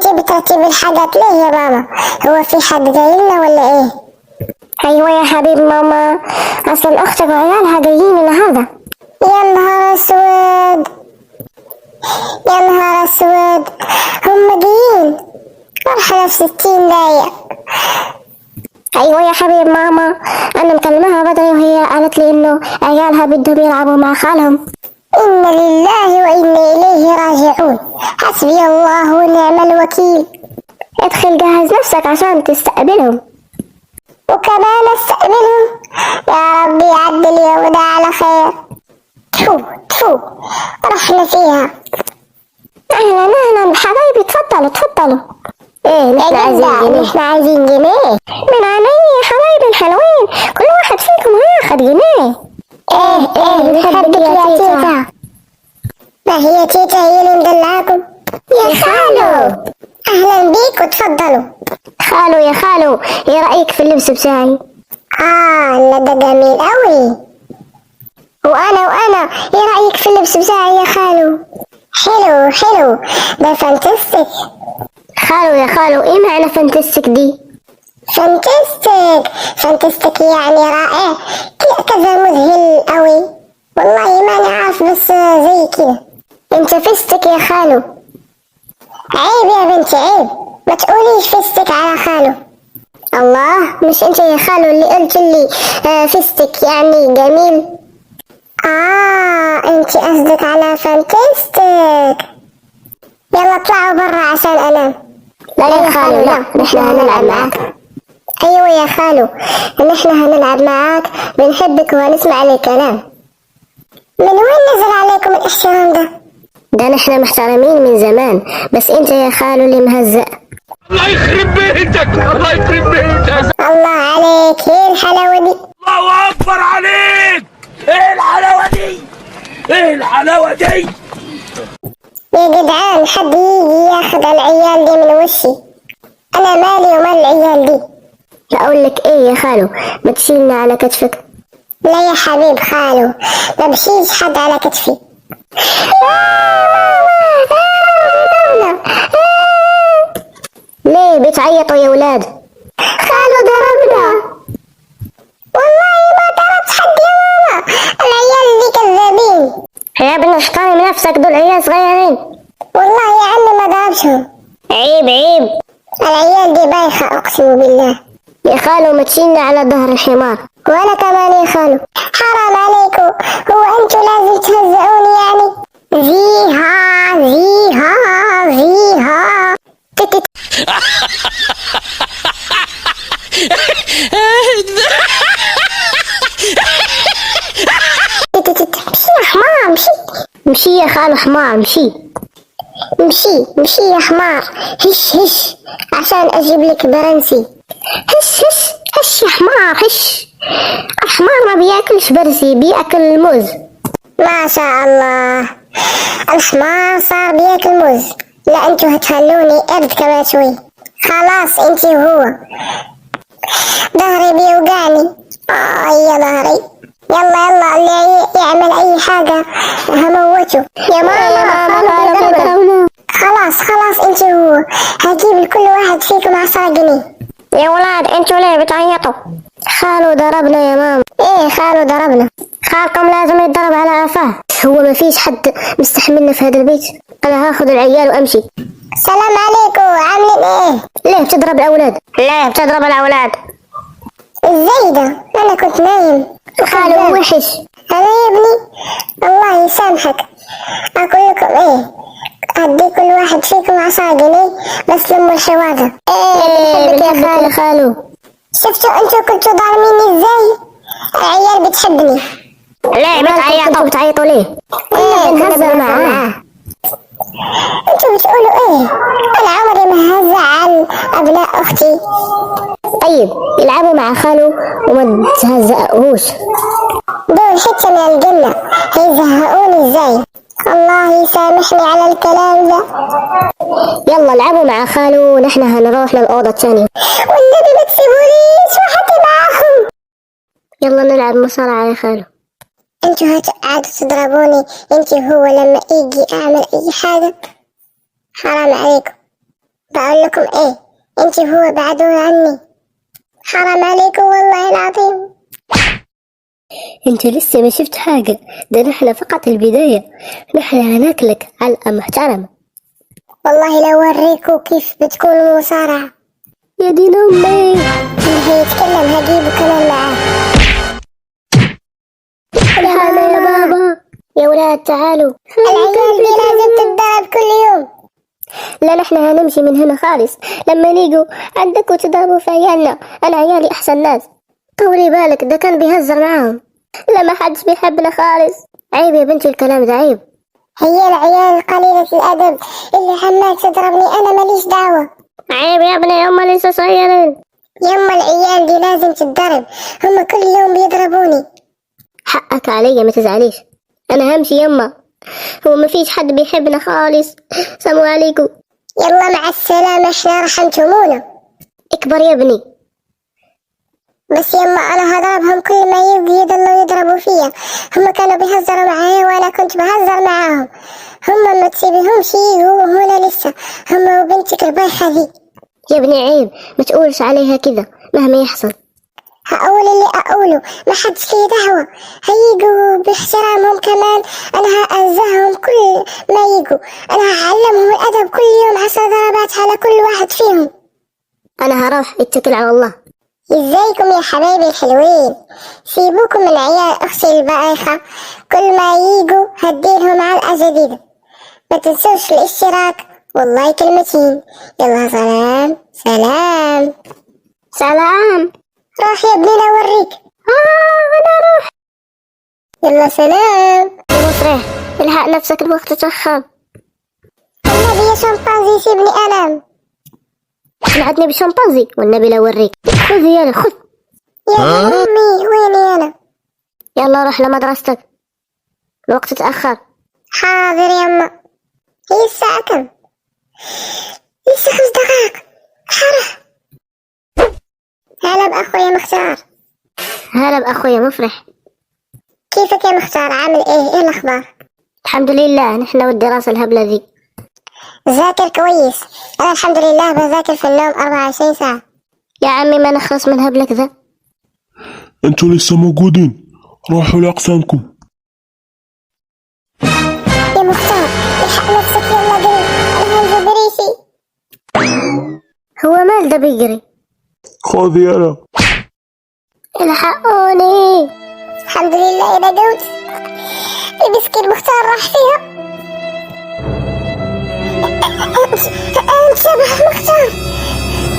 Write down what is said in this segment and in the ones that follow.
انت بترتبي الحاجات ليه يا ماما؟ هو في حد جاي لنا ولا ايه؟ ايوه يا حبيب ماما، اصلا اختك وعيالها جايين النهارده. يا نهار اسود، يا نهار اسود، هم جايين؟ مرحلة في 60 دقيقة. ايوه يا حبيب ماما، انا مكلمها بدري وهي قالت لي انه عيالها بدهم يلعبوا مع خالهم. إن لله وإنا إليه راجعون، حسبي الله ونعم الوكيل. ادخل جهز نفسك عشان تستقبلهم. وكمان استقبلهم؟ يا ربي يعدي اليوم ده على خير. تفو تفو، رحنا فيها. اهلا اهلا حبايبي، تفضلوا تفضلوا. ايه نحن يا عايزين جدع جنيه. نحن عايزين جنيه. من عيني يا حبايبي الحلوين، كل واحد فيكم هياخد جنيه. ايه ايه نحبك يا تيتا. ما هي تيتا هي اللي مدلعاكم يا خالو. اهلا بيك وتفضلوا. خالو يا خالو، ايه رأيك في اللبس بتاعي؟ لا ده جميل قوي. وانا ايه رأيك في اللبس بتاعي يا خالو؟ حلو حلو، ده fantastic. خالو يا خالو، ايه معنى fantastic دي؟ fantastic fantastic يعني رائع، كذا مذهل قوي. والله ماني عارف بس زي كده. انت فستك يا خالو. عيب يا بنتي عيب، ما تقوليش فستك على خالو. الله، مش انت يا خالو اللي قلت لي فستك يعني جميل؟ انت قصدك على fantastic. يلا اطلعوا برا عشان انام. لا يا خالو لا، نحن هنلعب معاك. ايوه يا خالو، نحن هنلعب معاك، بنحبك وهنسمع الكلام. من وين نزل عليكم الاحترام ده؟ ده نحن محترمين من زمان، بس انت يا خالو اللي مهزأ. الله يخرب بيتك، الله يخرب بيتك. الله عليك، ايه الحلاوة دي؟ الله اكبر عليك، ايه الحلاوة دي؟ ايه الحلاوة دي؟ يا جدعان حد يجي ياخد العيال دي من وشي، انا مالي ومال العيال دي. اقول لك ايه يا خالو، ما تشيلنا على كتفك. لا يا حبيب خالو، ما بشيلش حد على كتفي. ليه بتعيطوا يا ولاد؟ خالو ضربنا. والله ما ضربت حد يا ماما، العيال دي كذابين. يا ابني احترم نفسك، دول عيال صغيرين. والله يا عمي ما ضربتهم. عيب عيب، العيال دي بايخة اقسم بالله. يا خالو ما تشيلنا على ظهر الحمار. وانا كمان يا خالو، حرام عليكم، هو انتوا لازم تهزئوني يعني؟ زيها زيها زيها. تت تت. مشي يا حمار مشي. مشي يا خالو حمار مشي. مشي مشي يا حمار، هش هش عشان اجيب لك برنسي. هش هش هش يا حمار هش. الحمار ما بياكلش برسي، بياكل الموز. ما شاء الله، الحمار صار بياكل موز. لا انتوا هتخلوني قرد كمان شوي. خلاص انتي وهو، ظهري بيوجعني. يا ظهري. يلا يلا، اللي يعمل اي حاجة هموته. يا ماما خالو ضربنا. خلاص خلاص انتي وهو، هجيب لكل واحد فيكم 10 جنيه. يا ولاد انتوا ليه بتعيطوا؟ خالو ضربنا يا ماما. ايه خالو ضربنا؟ خالكم لازم يتضرب على قفاه. هو ما فيش حد مستحملنا في هذا البيت. انا هاخد العيال وامشي. السلام عليكم، عاملين ايه؟ ليه بتضرب الاولاد؟ ليه بتضرب الاولاد؟ ازاي ده؟ انا كنت نايم. خالو وحش. انا يا ابني الله يسامحك. اقول لكم ايه، هدي كل واحد فيكم 10 جنيه بس لموا الحوار ده. ايه بنحبك يا خالو. شفتوا انتوا كنتوا ظالميني ازاي؟ العيال بتحبني. ليه بتعيطوا؟ بتعيطوا ليه؟ ايه بنهزر معاه. انتوا بتقولوا ايه؟ انا عمري ما هزعل ابناء اختي. طيب العبوا مع خالو وما تهزقوش. دول حتة من الجنة، هيزهقوني ازاي؟ الله يسامحني على الكلام ده. يلا العبوا مع خالو ونحن هنروح للأوضة الثانية. والنبي ما تسيبونيش وحدي معاهم. يلا نلعب مصارعة يا خالو. انتوا هتقعدوا تضربوني انتي وهو لما اجي اعمل اي حاجة؟ حرام عليكم. باي. بقول لكم ايه، انت هو بعدوا عني، حرام عليكم والله العظيم. انت لسه ما شفت حاجة، ده نحن فقط البداية، نحن هناكلك علقة محترمة. والله لو اوريكم كيف بتكون المصارعة. يا دين امي، اللي هيتكلم هجيبه كمان معاه. الحقنا يا بابا، يا ولاد تعالوا. العيال دي لازم تتضرب كل يوم. لا نحن هنمشي من هنا خالص لما نيجوا عندك وتضربوا في عيالنا. انا عيالي احسن ناس. طولي بالك، ده كان بيهزر معاهم. لا ما حدش بيحبنا خالص. عيب يا بنتي الكلام ده عيب. هي العيال قليلة الأدب اللي عمال تضربني، أنا ماليش دعوة. عيب يا ابني، هم لسه صغيرين. يما العيال دي لازم تتضرب، هم كل يوم بيضربوني. حقك عليا، ما تزعليش، انا همشي يما. هو ما فيش حد بيحبنا خالص. سلام عليكم. يلا مع السلامة، احنا رحمتمونا. اكبر يا ابني. بس يما انا هضربهم كل ما يبقوا يضلوا يضربوا فيا. هم كانوا بيهزروا معايا وانا كنت بهزر معاهم. هم ما تسيبيهمش يجوا هنا لسه، هم وبنتك البايخة دي. يا ابني عيب، ما تقولش عليها كده مهما يحصل. هقول اللي اقوله، ما حدش ليه دعوة. هيجوا باحترامهم كمان، انا هأذاهم كل ما يجوا. انا هعلمهم الادب كل يوم 10 ضربات على كل واحد فيهم. انا هروح، اتكل على الله. ازيكم يا حبايبي الحلوين؟ سيبوكم من عيال اختي البايخة، كل ما يجوا هديلهم علقة جديدة. ما تنسوش الاشتراك واللايك المتين. يلا سلام سلام سلام. روح يا ابني اوريك. انا اروح. يلا سلام. يا مفرح الحق نفسك، الوقت تأخر. النبي يا شمبانزي سيبني انام. سمعتني بالشمبانزي والنبي لا اوريك. خذ يلا خذ. يا امي ويني انا؟ يلا روح لمدرستك، الوقت تأخر. حاضر يما. هي الساعة كم؟ لسه 5 دقائق. حرح. هلا بأخويا مختار. هلا بأخويا مفرح. كيفك يا مختار؟ عامل ايه؟ ايه الأخبار؟ الحمد لله، نحن والدراسة الهبلة ذي. ذاكر كويس. أنا الحمد لله بذاكر في النوم 24 ساعة. يا عمي ما نخلص من هبلك ذا. انتوا لسه موجودين، روحوا لأقسامكم. يا مختار الحق نفسك، يلا جري، أنا هنزل بريشي. هو مال ده بيجري؟ خذ يلا. الحقوني. الحمد لله إذا جوت. المسكين مختار راح فيها. انتبه مختار،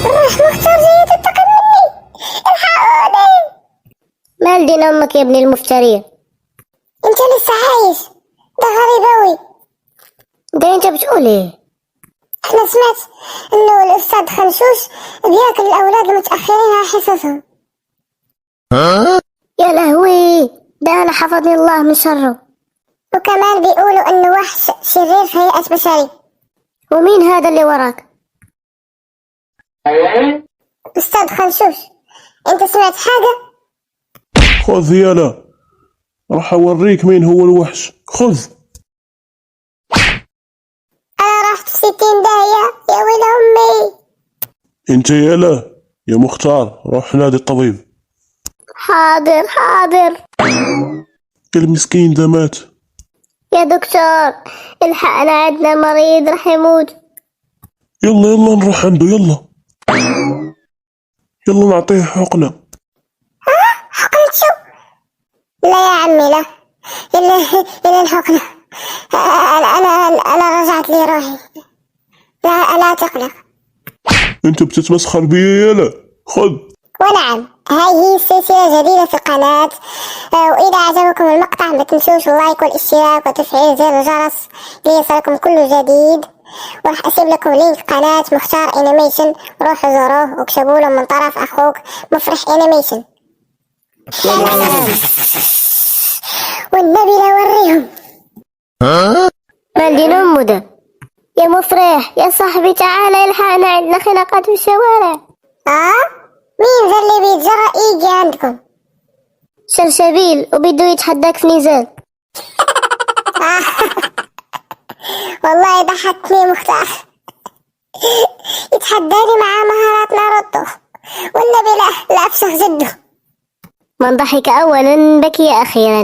راح مختار جاي تنتقم مني. الحقوني. مال دين امك يا ابن المفترية؟ انت لسه عايش؟ ده غريب اوي. ده انت بتقول ايه؟ انا سمعت انه الاستاذ خنشوش بياكل الاولاد المتاخرين على حصصهم. يا لهوي، ده انا حفظني الله من شره. وكمان بيقولوا انه وحش شرير في هيئة بشري. ومين هذا اللي وراك؟ استاذ خنشوش انت سمعت حاجة؟ خذ يلا، راح اوريك مين هو الوحش. خذ. انا رحت في 60 داهية يا ويل امي. انت يلا يا مختار، روح نادي الطبيب. حاضر حاضر. المسكين ده مات. يا دكتور الحقنا، عندنا مريض راح يموت. يلا يلا نروح عنده، يلا يلا نعطيه حقنة. حقنة شو؟ لا يا عمي لا، إلا الحقنة. أنا رجعت لي روحي. لا لا تقلق. انت بتتمسخر بيا؟ يلا خذ. ونعم، هاي هي سلسلة جديدة في القناة. وإذا عجبكم المقطع ما تنسوش اللايك والاشتراك وتفعيل زر الجرس ليصلكم كل جديد. وراح أسيب لكم link قناة مختار انيميشن، روحوا زوروه واكتبوا له من طرف أخوك مفرح انيميشن. والنبي لا وريهم. مال دين امه ده؟ يا مفرح يا صاحبي تعالى الحقنا، عندنا خناقات في الشوارع. مين ذا اللي بيتجرأ يجي عندكم؟ شرشبيل وبده يتحداك في نزال. والله ضحكتني مختار. يتحداني مع مهارات ناروتو، والنبي لا لا افسخ جده. من ضحك أولا بكي أخيرا.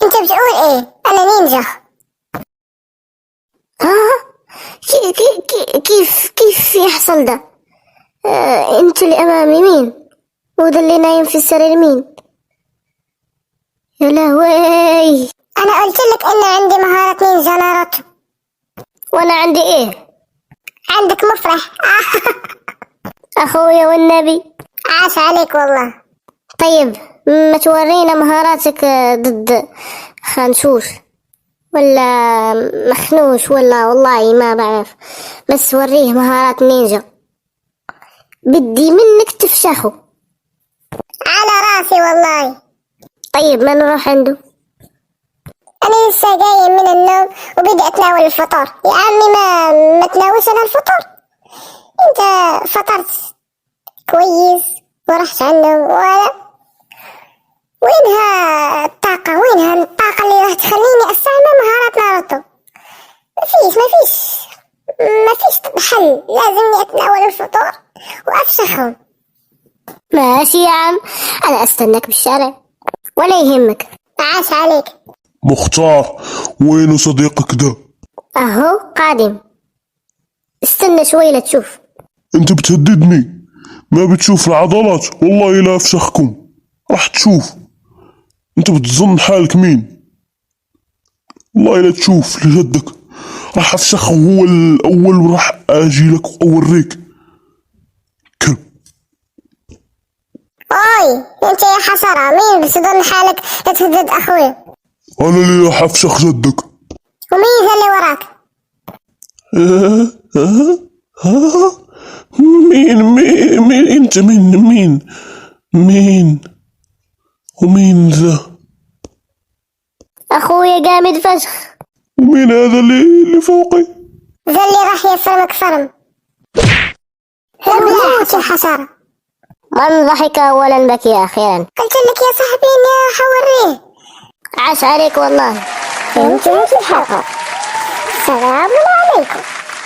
انت بتقول ايه؟ انا نينجا. ها، كيف يحصل ده؟ انت اللي أمامي مين؟ وده اللي نايم في السرير مين؟ يا لهوي. انا قلت لك ان عندي مهارة نينجا ناروتو. وانا عندي ايه؟ عندك مفرح. اخويا والنبي. عاش عليك والله. طيب ما تورينا مهاراتك ضد خنشوش ولا مخنوش ولا والله ما بعرف، بس وريه مهارات نينجا. بدي منك تفشخه. على راسي والله. طيب ما نروح عنده. انا لسه جاي من النوم وبدي اتناول الفطور. يا عمي ما تناولش انا الفطور. انت فطرت كويس ورحت على النوم، ولا وينها الطاقة؟ وينها الطاقة اللي راح تخليني استعمل مهارات ناروتو؟ ما فيش حل، لازمني اتناول الفطور وافشخهم. ماشي يا عم، انا استناك بالشارع ولا يهمك. عاش عليك. مختار، وينه صديقك ده؟ اهو قادم، استنى شوي لتشوف. انت بتهددني؟ ما بتشوف العضلات؟ والله لا افشخكم، راح تشوف. انت بتظن حالك مين؟ والله لا تشوف لجدك، راح افشخه هو الاول وراح اجي لك واوريك كلب. اوي انت يا حشرة، مين بتظن حالك تهدد اخوي؟ انا اللي راح افشخ جدك. ومين ذا اللي وراك؟ مين مين مين انت؟ مين مين مين ومين ذا؟ اخويا جامد فشخ. ومين هذا اللي فوقي؟ ذا اللي راح يفرمك فرم. ابلعت الحشرة. من ضحك اولا بكي اخيرا. قلت لك يا صاحبي اني راح اوريه. عاش عليك والله. انتهت الحلقة. السلام عليكم.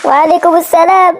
وعليكم السلام.